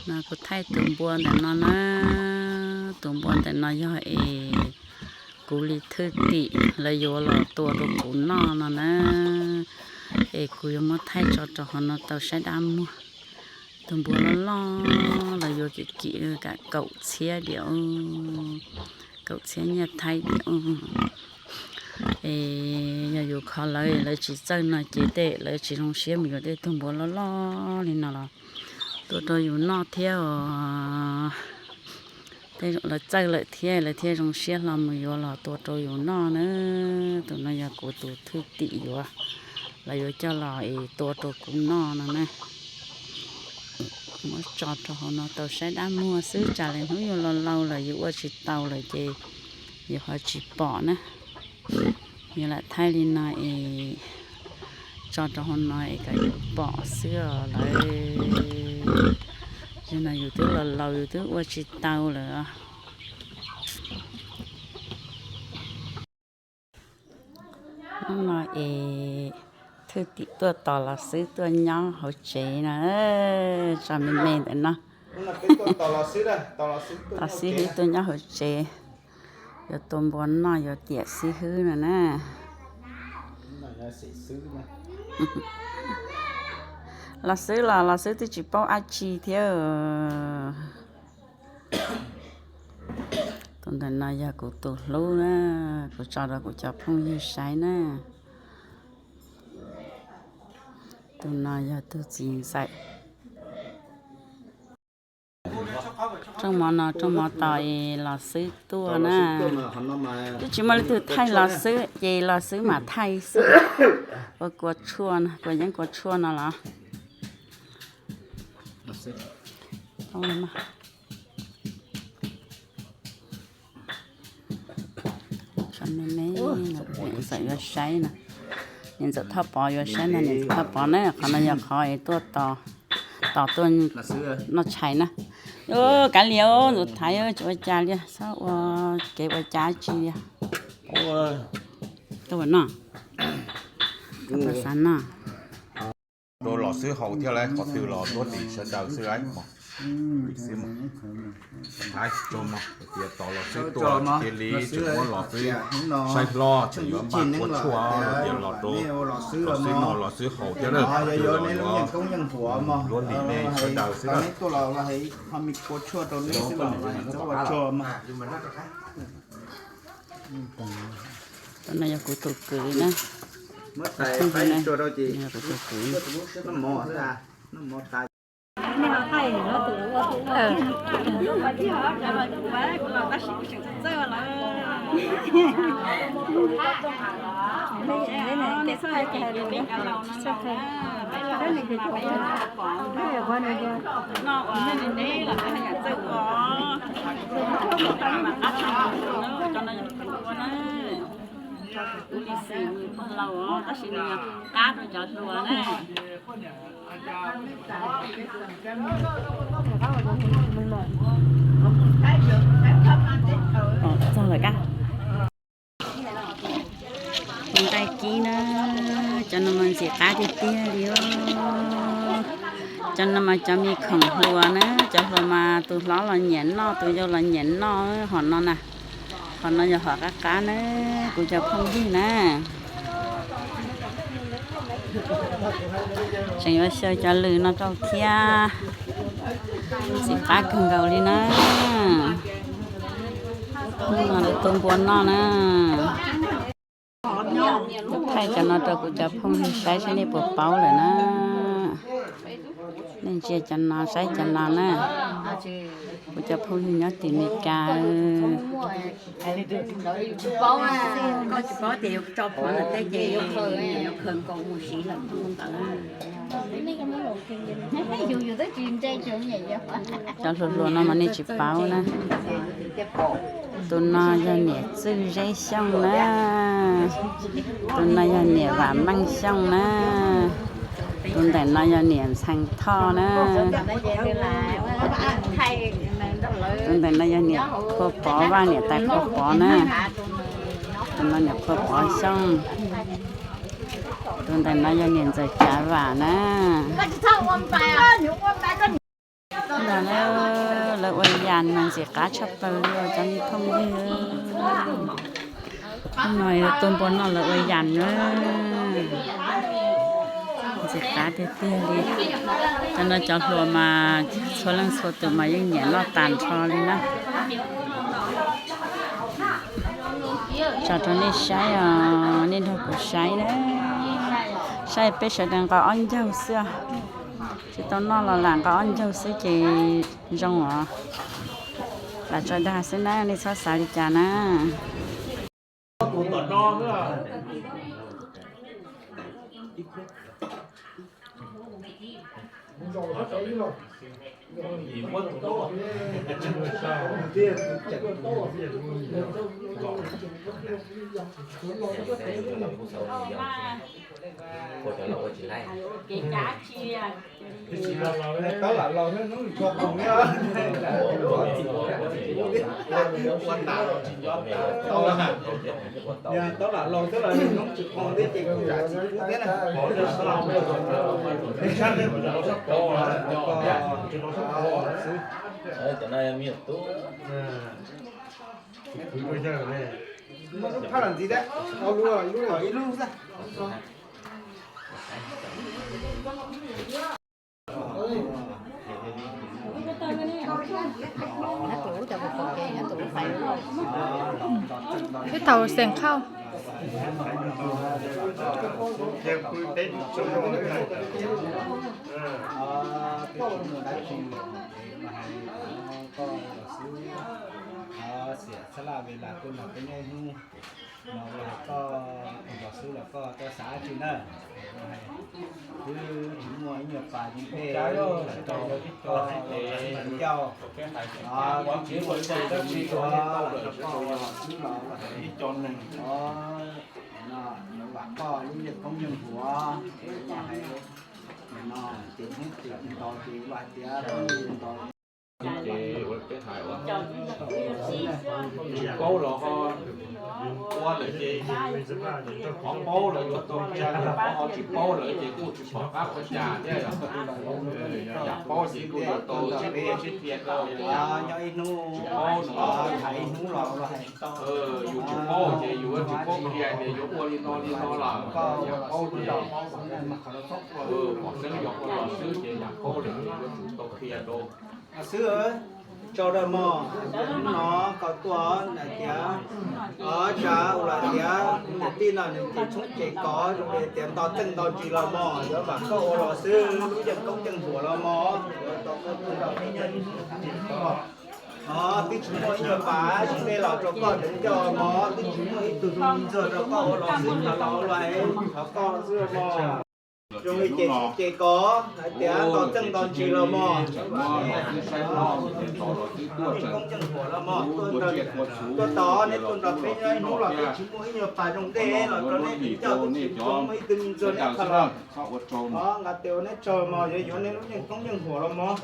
No kuv thaij tus npua ntawm no na, tus npua ntawm no yog es kuv li thwj tim lawv yuav los tua rau kuv noj no na, es kuv yuav muab thaij tso rau hauv no tau saib dab muag. Tus npua loj loj lawv yuav kim kim kam kaum txhiab diam, kaum txhiab nyiaj Thaib diam. Es yog yus kho lawv, lawv tsis txawj no ces tej lawv tsis zoo siab mus yuav tej tug npua loj loj li no los tua rau yus noj thiab os. Tej zaum lawv txawj lawm thiab lawv thiaj zoo siab hlo mus yuav los tua rau yus noj na. Tus no yog kuv tus thwj tim yuav, lawv yuav coj los es tua rau kuv noj no na. Muab tso rau hauv no tau saib dab muag xwb, tsam lwm hnub yus laus laus lawm yus ua tsis tau lawm ces yus ho tsis pom na. Yus lam thaij li no es tso rau hauv no es kom yus pom xwb os lawv. Yus no yus twb laus laus yus twb ua tsis tau lawm. Hnub no es thwj tim tuaj tos los xwb tuaj nyob hauv tsev no, tso me me ntawm no. Tos xib hwb tuaj nyob hauv tsev, yuav tua npua noj yuav tiam xib hwb no na. Los xwb los los xwb twb tsis paub dab tsi thiab. Tus ntawm no yog kuv tus hlub na, kuv tso rau kuv cov phooj ywg saib na. Tus no yog tus txiv ntxawm. Rooj mov no rooj mov tos es los xwb tuaj na. Twb tsis muaj leej twg thaij los xwb ces los xwb mam thaij xwb. Ua kua tshuaj no, kua yeeb kua tshuaj no los. Niam ntxawm yuav saib no, niam ntxawm Thoj Pov yuav saib no, niam ntxawm Thoj Pov na, qhov no yog qhov es tuaj tos, tos tuaj noj tshais na. Kav liam ntxuav thaiv tsis ua cas li, txhob ua kev ua cas tsi li. Tuaj noj, tuaj xav noj. Rau los xwb haus thiab lawm, qhov twg los luab lim sawv daws xwb lawm mog. Lim xwb mog. Hais tso mog, tias tos los xwb tuaj, cia li tseem muab los xwb. Saib hlob tseem yuav npaj kua tshuaj los tias los rau, los xwb noj los xwb haus thiab lawm, qhov twg los yuav luab lim nej sawv daws xwb lawm. Tus no yog kuv tus kwv na. Kuv tus kwv. Tus no yog tus hluas na, tus lis xwm nws pog laus os, tab sis nws yog qab rau cov hluas na. Txog lawm kab. Nqaij kib na, cov no mas ntxim qab tiag tiag li os. Cov no mas cov me khoom hluas na, cov hluas mas tus hlob los nyiam noj, tus yau los nyiam noj, hom no na. Hom no yog hom qab qab na, kuv cov phooj ywg na. Tseem yuav xyaw cov lws no rau thiab. Ntxim qab kawg nkaus li na. Hnub no lawv tua npua noj na. Thaij cov no rau kuv cov phooj ywg saib seb nej puas paub lawm na. Nej ntsia cov no saib cov no na. Kuv cov phooj ywg nyob tim Meskas. Cov hluas hluas no mas nej tsis paub na. Tus no yog niam Txwj Zeb Xyooj na. Tus no yog niam Vam Meej Xyooj na. Tus ntawm no yog niam Ntxhee Thoj na. Tus ntawm no yog niam Qhua Pov Vaj, niam tais Qhua Pov na. Tus no niam Qhua Pov Xyooj. Tus ntawm no yog niam Ntxawm Tsav Vam na. Ntawm no Ua yam mas ntxim qab tshaj plaws li os cov me phooj ywg. Hnub no tus npua noj lawv ua yam na. Ntxim qab tiag tiag li. Cov no cov hluas mas txhua leej txhua tus mas yeej nyiam noj tas nrho li na. Tso rau nej saib os, nej nrog kuv saib na. Saib peb sawv daws nqa ob ncaug xwb. Tsis tau noj los lam nqa ob ncaug xwb ces zoo os. Lam tso dag xwb na, nej txhob xav li cas na. Taub lam los hnub nim tso qoos thiab. Ua tas los tsis nco, taub lam los thiab los hnub tsis qoos thiab ces kuj zam tsis kub thiab na. Cov no me nyuam tub. Muaj lub phab los ntxiv thiab, ob lub, lub los ib lub xwb. Ib thaum xeem khauj. Xiam txhab laj ve las kuj nrog peb nyob ib hnub, no ua hais koj los xwb los koj txhob xav dab tsi na. Twb tsis muaj ib nyuag pas yeej phem los rau koj ncauj, twb tsis muaj ib tug dab tsi ua los rau koj los xwb los ua hais, no, vam koj lub yeej koob yeej huam, es ua hais, no, ces hnub twg nto ces ua hais tias hnub twg nto. Ces ua peb hais ua, tsis paub los ho ua lawm ces, qhov paub los yuav tau tsa, qhov ho tsis paub lawm ces kuj tsis pom qab ua cas thiab. Yam paub ces kuj yuav tau sib qhia sib qhia tau. Nyob ib hnub, tsis paub no, hais ib hnub los yus tsis paub ces yus yuav tsis paub qhia tias yuav ua li no li no lawm. Yam paub ces pom xeeb yog ua los xwb ces yam paub lawm ces yuav tsum tau qhia rau. Los xwb, tsaug rau mog, hnub no koj tuaj hais tias, o, tsa ua los tias niam tij no nws ces tshoob ces kov zoo li tias nto txeej nto ntsis los mog, yuav vam koj ua los xwb, lub yeej koob yeej huam los mog. O, twb tsis muaj ib nyuag pas sib teb los rau koj deev ncauj mog, twb tsis muaj ib tug tub ntxuag rau koj ua los xwb, los los thov koj xwb mog. Zoo li ces tshoob ces kov hais tias nto txeej nto ntsis los mog. Koob yeej huam los mog, tuaj tos neb tuaj nrog peb nyob ib hnub los twb tsis muaj ib nyuag pas zoo ntej los rau neb deev ncauj, twb tsis muaj ib tug me ntxuag neb txhos los. O, nqa tes ua neb tsaug mog, yuav yuav neb lub yeej koob yeej huam los mog.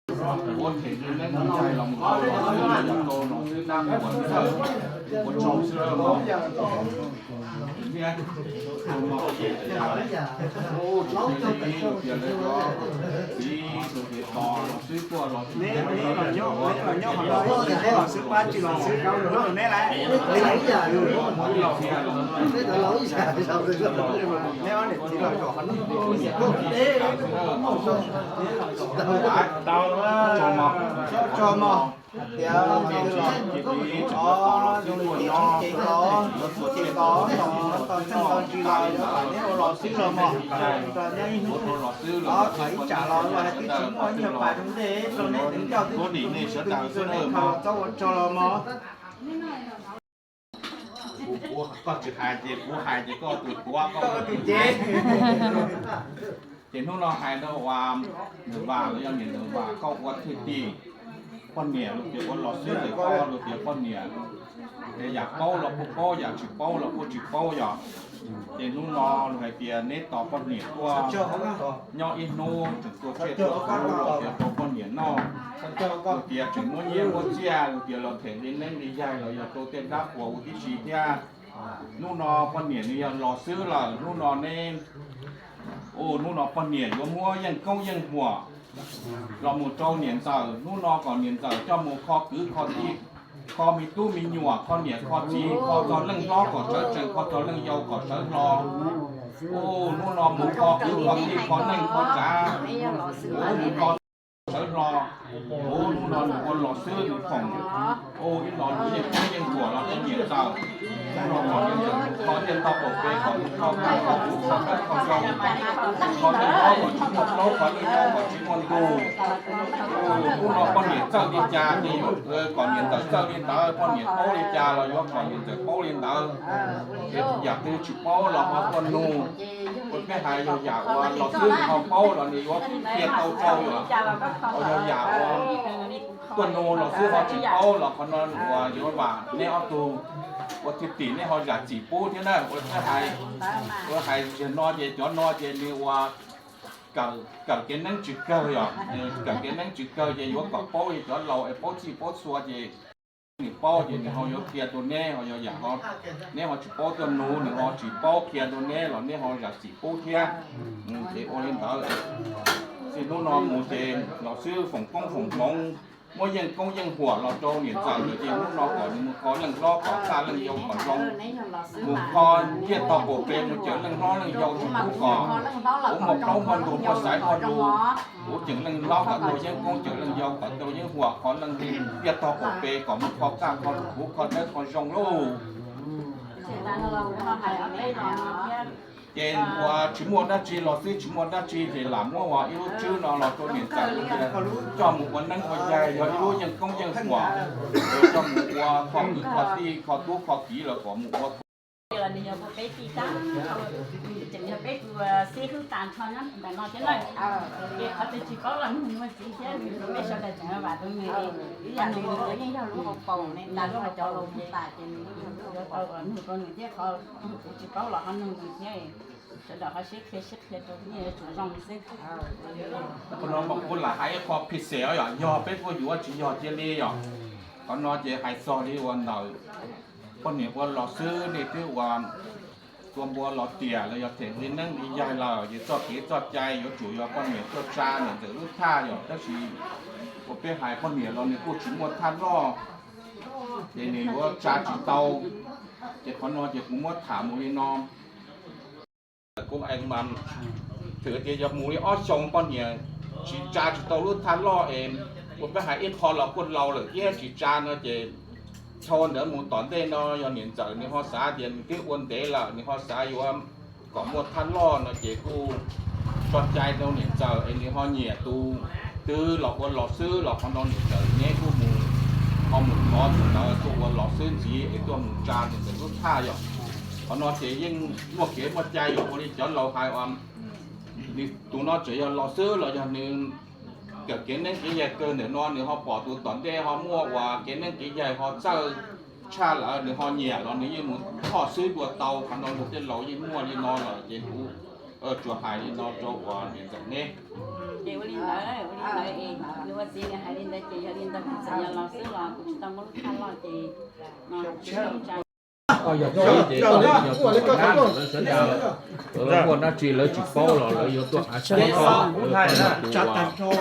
Neb los nyob, neb los nyob qhov no, los xwb pab tsis los xwb rau neb lawm. Neb ob niam txiv los zaum qhov no. Tsaug mog. Tias o, zoo li ces tshoob ces kov, ces kov los txog txog ntsis los yuav kom neb ua los xwb los mog. Nyob ib hnub, o, thov ib tsam los los hais twb tsis muaj ib nyuag pas zoo ntej rau neb deev ncauj, twb tsis muaj ib tug me ntxuag neb txhos los txhob ua tsaug los mog. Kuv, koj tsis hais ces kuv hais ces koj tus tuav koj tus cev. Ces hnub no hais rau uas nws vam los yog niam nws vam koj ua thwj tim poj niam, luag tias ua los xwb ces koj luag tias poj niam. Ces yam paub los kuj paub, yam tsis paub los kuj tsis paub yom. Ces hnub no luag hais tias neb tos poj niam tuaj nyob ib hnub tseem tua tsiaj tua txhuv los tias rau poj niam noj. Luag tias tseem muab nyiaj muab txiaj, luag tias los them li neeb li yaig los yog rau tej dab qhuas huv tib si thiab. Hnub no poj niam nws yog los xwb lawm, hnub no neb Hnub no poj niam yuav muab yeej koob yeej huam los mus rau niam ntxawm. Hnub no kom niam ntxawm coj mus kho kwv kho tij, kho me tub me nyuam, kho niam kho txiv, kho txog leej hlob kom sawv tsees, kho txog leej yau kom sawv hlo. Hnub no mus kho kwv kho tij, kho neej kho tsav, mus kho sawv hlo. Hnub no nws ua los xwb nws foom ib los nws yeej koob yeej huam los rau niam ntxawm. Hnub no kom niam ntxawm mus kho nyiaj tau pom pes kom mus kho kaj kho kuv kho dawb kho zoo, kho leej hlob kom tsis muaj plaub, kho leej yau kom tsis muaj ntug. Hnub no poj niam txawj li cas ces yuav kom niam ntxawm txawj li ntawd, poj niam paub li cas los yuav kom niam ntxawm paub li ntawd. Yam twg tsis paub los ho tuaj nug. Ua peb hais yog yam uas los xwb nws ho paub los nws yuav qhia tau rau yom. Yog yam uas tuaj nug los xwb ho tsis paub los qhov no uas yuav vam neb ob tug ua thwj tim neb ho zam txim pub thiab na. Ua peb hais, ua hais tiag no ces cov no ces nws ua kawm kev neeb tsis kawg yom. Kawm kev neeb tsis kawg ces yuav kom paub li cov laus es paub txhij paub txhua ces nws paub ces nws ho yuav qhia rau neb, ho yog yam ho neb ho tsis paub tuaj nug nws ho tsis paub qhia rau neb los neb ho zam txim pub thiab. Ces ua li ntawd, txij hnub no mus ces los xwb foom koob foom hmoov, muab yeej koob yeej huam los rau niam ntxawm lawm ces hnub no kom nws mus kho leej hlob kom txaj leej yau kom zoo, mus kho nyiaj tog pom pes mus cawm leej hlob leej yau tus tub kom kuv muaj plaub muaj ntug muaj xaiv muaj lus, kuv cawm leej hlob kom tau yeej koob cawm leej yau kom tau yeej huam, kho leej nyiaj tog pom pes kom mus kho kaj kho kuv kho dawb kho zoo lauj. Ces ua tsis muaj dab tsi los xwb, tsis muaj dab tsi ces lam muab ua ib lub tswb no los rau niam ntxawm coj mus ua neeb ua yaig, yog ib lub yeej koob yeej huam, coj mus ua kho kwv kho tij kho tub kho kiv los kom mus ua. Los nws yog peb tij tab, tseem yog peb tus xib hwb tas nrho nyob ntawm no thiab na. Ces qhov twg tsis paub los nug muag txiv thiab, peb sawv daws tseem vam rau nws. Ib yam li nws yeej yog lub hauv paus ne, tas lub hauv paus los tas ces nws yeej yog lub hauv paus, nug rau nws thiab, qhov kuv tsis paub los ho nug nws thiab. Sawv daws ho sib qhia sib qhia rau yeej yuav tsum zoo xwb. Qhov no mas kuv lam hais ib qho phim xem os, yog peb kuj yuav tsis yog cia li yom. Qhov no ces hais txog li uas ntawm poj niam ua los xwb nej twb ua tua npua los tiam los yog them nqi neeb nqi yaig lawm ces txoj kev txoj cai yuav tsum yog poj niam tuaj tsa niam ntxawm lub thaj yom, tab sis ua peb hais poj niam los nws kuj tsis muaj thaj loj, ces nws yuav tsa tsis tau. Ces qhov no ces kuv muab tham mus li no. Kuv mas thwm tias yog mus li ob xyoo poj niam tsis tsa tsis tau lub thaj loj es ua peb hais ib qho los kuj laus lawm thiab tsis tsa no ces dhau ntawd mus tom ntej no yog niam ntxawm nws ho xav tias nws twb ua ntev lawm nws ho xav yuav kom muaj thaj loj no ces kuj tso cai rau niam ntxawm es nws ho nyiam tus twg los ua los xwb los qhov no niam ntxawm neb kuj mus, ho mus thov tus ntawd tuaj ua los xwb ntxiv es tuaj mus tsa niam ntxawm lub thaj yom. Qhov no ces yeej muaj kev muaj cai yom, ua li cov laus hais uas nws tus no tseem yog los xwb los yog nws kawm kev neeb kev yaig kawg ntawm no nws ho pom tus tom ntej ho muaj uas kev neeb kev yaig ho txawj tshaj lawm nws ho nyiam los nws yeej mus thoj xwb dua tau. Qhov no luag tej laus yeej muaj li no lawm ces kuv tsuas hais li no rau uas niam ntxawm neb. Ces ua li ntawd, ua li ntawd es nws ua txiv nws hais li ntawd ces yog li ntawd kuv txawm yog los xwb los kuv tsis tau muaj lub thaj loj ces no tsis tau tsa. Yog txiv ces yog tus nab lawv sawv daws muaj dab tsi lawv tsis paub los lawv yuav tuaj av sab tod,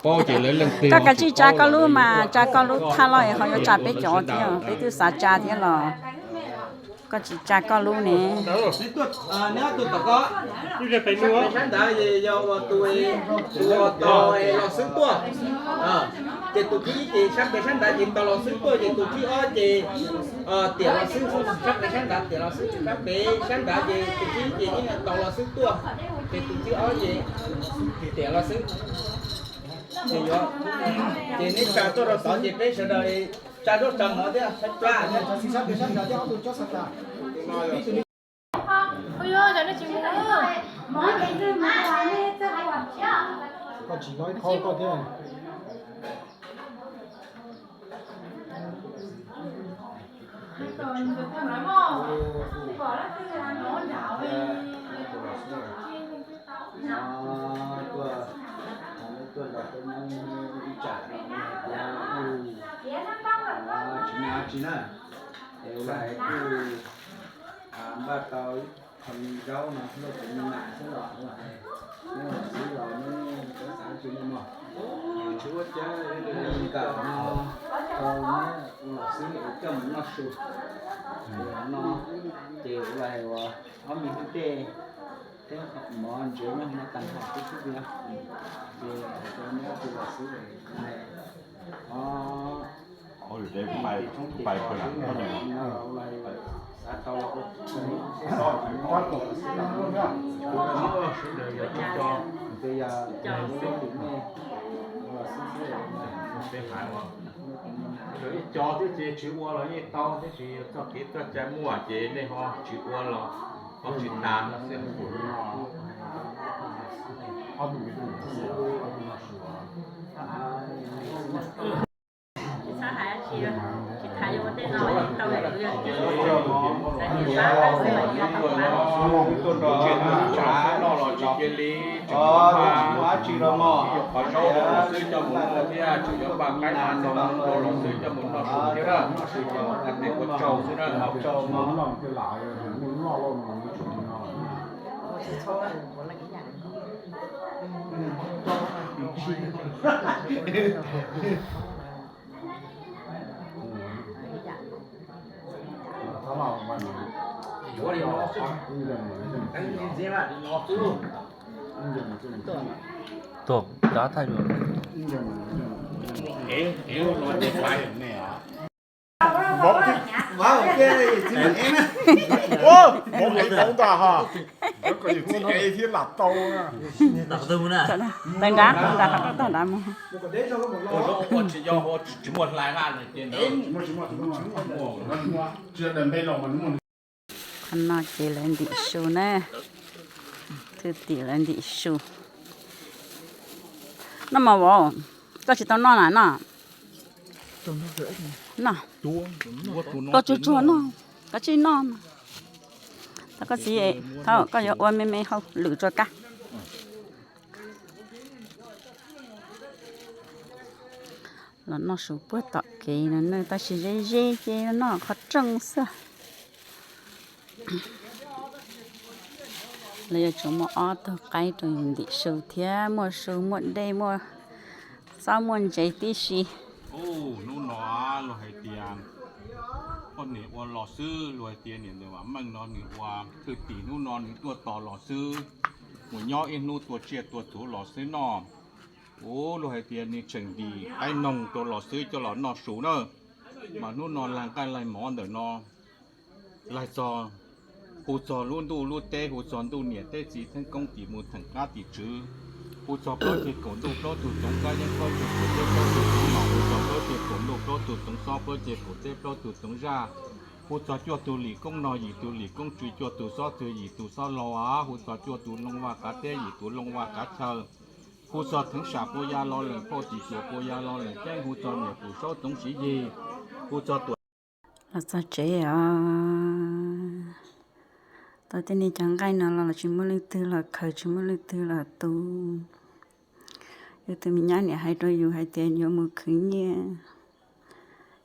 paub ces lawv leej twg. Koj kav tsij tsa koj lub mas, tsa koj lub thaj loj es ho yuav tsa peb cov thiab, peb twb xav tsa thiab los koj tsis tsa koj lub ne. Sab ntawd yog tus, tus tos los xwb tuaj, ces tus thib ib ces sab pem sab ntawd ces tos los xwb tuaj, ces tus thib ob ces tiam los xwb, sab pem sab ntawd tiam los xwb, sab pem sab ntawd ces tus thib ib ces yeej tos los xwb tuaj, ces tus thib ob ces tiam los xwb. Ces yuav, ces neb tsa tuaj rau tod ces peb sawv daws tsa zaub tsa mov thiab tshaib plab thiab. Koj tsis nyob ib qho koj thiab. Tuaj, tuaj nrog peb nyob ib tsam no, tsis muaj dab tsi na, es ua li kuj npaj tau ib Qhov zaub no xwb los kuv mam xwb los kuv hais, neb los xwb los neb xav tsis li mog. Tsis ua cas, nkawm no rau neb los xwb es coj mus noj su. Ces no ces ua hais uas ob me hwj tej, thiab mov ntsev nyob no tag nrho xwb xwb tiag. Ces rau neb ob tug los xwb es, o, Cov twb ces tsis ua los yeej tau, tab sis txoj kev txoj cai muaj ces nej ho tsis ua los ho tsis tas no xwb. Tsis txhob hais dab tsi, tsis tham yuav ua tej no, tau lawm. Tuaj nrog tsav noj los tsis cia li, tseem yuav npaj, yuav qhov zaub los xwb coj mus noj thiab, tseem yuav npaj qaib npaj noog los xwb coj mus noj su thiab na. Ua tes ua tsau xwb na. Tuaj, cov thaj yuav. Vauv ev vauv ntag ha. Kom yus txiv ev thiab lam tau. Tawm nrad, tawm nrad mus. Tsis muaj hlais na. Qhov no ces lawv ntim su na. Thwj tim lawv ntim su. Noj mov vauv, koj tsis tau noj na no. Noj, koj tsuag tsuag noj, koj tsij noj. Thov koj txiv, thov koj yuav ua me me hau lwm tsuas kab. Los noj su puag tom kev no na, tab sis ze ze ces noj qhov rooj xwb. Lawv yuav tsum muaj ob tug qaib rau yus ntim su thiab, muaj su muaj dej muaj xob muaj ntsev tib si. Hnub no luag hais tias poj niam ua los xwb, luag hais tias niam ntxawm Vam Meej no nws ua thwj tim, hnub no nws tuaj tos los xwb, mus nyob ib hnub tua tsiaj tua txhuv los xwb no. Ua luag hais tias nws tseem ntim qaib noog rau los xwb coj los noj su na. Mas hnub no laig nqaij laig mov ntawm no laig txog, hu txog lub ntuj lub teb, hu txog ntuj niam teb txiv theej koob tim mus theem qab tim tswv, hu txog plaub ceg kaum ntuj plaub tug toov kab yeeb plaub ceg kaum teb plaub tug toov nom, hu txog plaub ceg kaum ntuj plaub tug toov xob plaub ceg kaum teb plaub tug toov zaj, hu txog cuaj tug lim koob nog yim tug lim koob tswv cuaj tug xob txwg yim tug xob laug av, hu txog cuaj tug looj vaj qav teb yim tug looj vaj qav chaw, hu txog theev sam pua ya lo leem phauj tim cuam pua ya lo leem ceeb, hu txog niam tus saub txoov siv yig, hu txog tuam. Los txog tsev os, tau tej niag cov nqaij no los los tsis muaj leej twg los khaws, tsis muaj leej twg los tu. Yus tus me nyab niam hais rau yus hais tias yuav mus khwv nyiaj,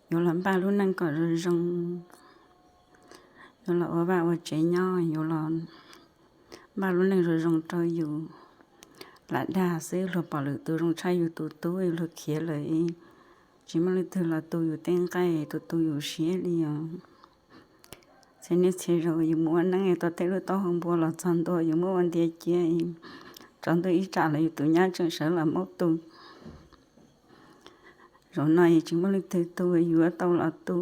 yuav los npaj lub neej kom zoo zoo, yuav los ua vaj ua tsev nyob, yuav los npaj lub neej zoo zoo rau yus. Lam dag xwb, luag pom lwm tus zoo tshaj yus tus tub, luag khiav lawm, tsis muaj leej twg los tu yus tej nqaij, tu tu yus siab li os. Txhia niaj txhia zaus yus mus ua neeb tau tej lub taub hau npua los txog ntua yus muab ua ntia cia, tsaus ntuj ib tsam los yus tus nyab tseem sawv los muab tu. Zaum no tsis muaj leej twg tu, yuav tau los tu.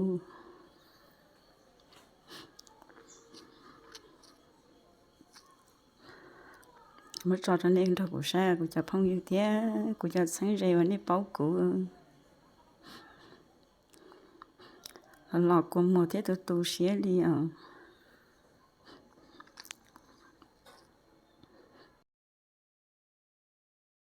Muab tso rau nej nrog kuv saib, kuv cov phooj ywg thiab kuv cov txheeb ze uas nej paub kuv. Los kua muag thiab tu tu siab li os.